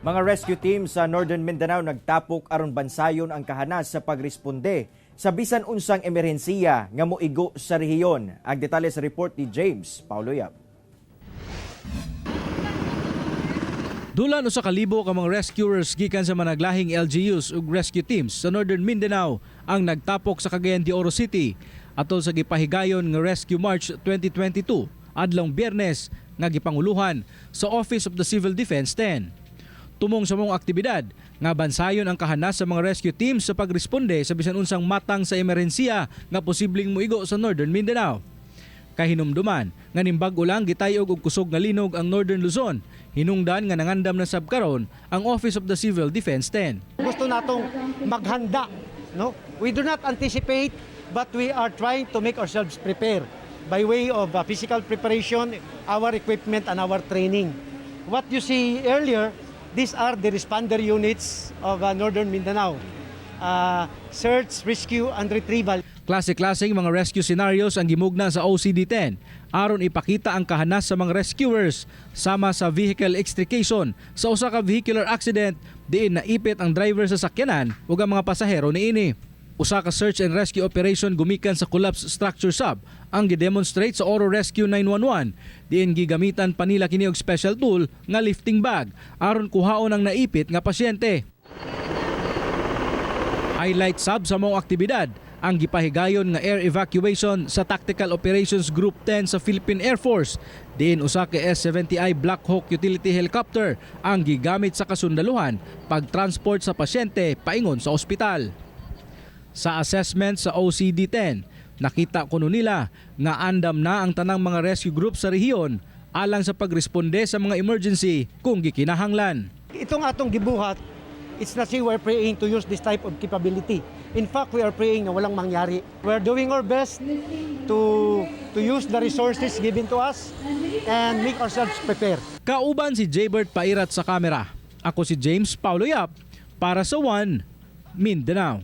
Mga rescue team sa Northern Mindanao nagtapok aron bansayon ang kahanas sa pagresponde sa bisan unsang emerhensiya nga moigo sa rehiyon. Ang detalye sa report ni James Paulo Yap. Dulan 1,000 ka mga rescuers gikan sa managlahing LGUs ug rescue teams sa Northern Mindanao ang nagtapok sa Cagayan de Oro City atol sa gipahigayon nga Rescue March 2022 adlong Biyernes nga gipanguluhan sa Office of the Civil Defense 10. Tumong sa maong aktibidad nga bansayon ang kahanas sa mga rescue teams sa pagresponde sa bisan unsang matang sa emerhensiya nga posibleng moigo sa Northern Mindanao. Kahinumduman nga nimbag-o lang gitayog og kusog nga linog ang Northern Luzon, hinungdan nga nangandam na sab karon ang Office of the Civil Defense 10. Gusto natong maghanda, no? We do not anticipate, but we are trying to make ourselves prepare by way of physical preparation, our equipment and our training. What you see earlier, these are the responder units of Northern Mindanao. Search, rescue and retrieval. Klase-klaseng mga rescue scenarios ang gimugna sa OCD-10 aron ipakita ang kahanas sa mga rescuers, sama sa vehicle extrication sa usa ka vehicular accident diin naipit ang driver sa sakyanan ug ang mga pasahero niini. Usa ka search and rescue operation gumikan sa collapse structure sab ang gidemonstrate sa Oro Rescue 911 diin gigamitan pa nila kini og special tool nga lifting bag aron kuhaon ang naipit nga pasyente. Highlight sab sa maong aktibidad ang gipahigayon nga air evacuation sa Tactical Operations Group 10 sa Philippine Air Force diin usa ka S-70I Black Hawk utility helicopter ang gigamit sa kasundaluhan pagtransport sa pasyente paingon sa ospital. Sa assessment sa OCD-10, nakita kuno nila nga andam na ang tanang mga rescue group sa rehiyon alang sa pagresponde sa mga emergency kung gikinahanglan. Itong atong gibuhat, it's not say we're praying to use this type of capability. In fact, we are praying na walang mangyari. We're doing our best to use the resources given to us and make ourselves prepare. Kauban si Jaybert Pairat sa kamera. Ako si James Paulo Yap para sa One Mindanao.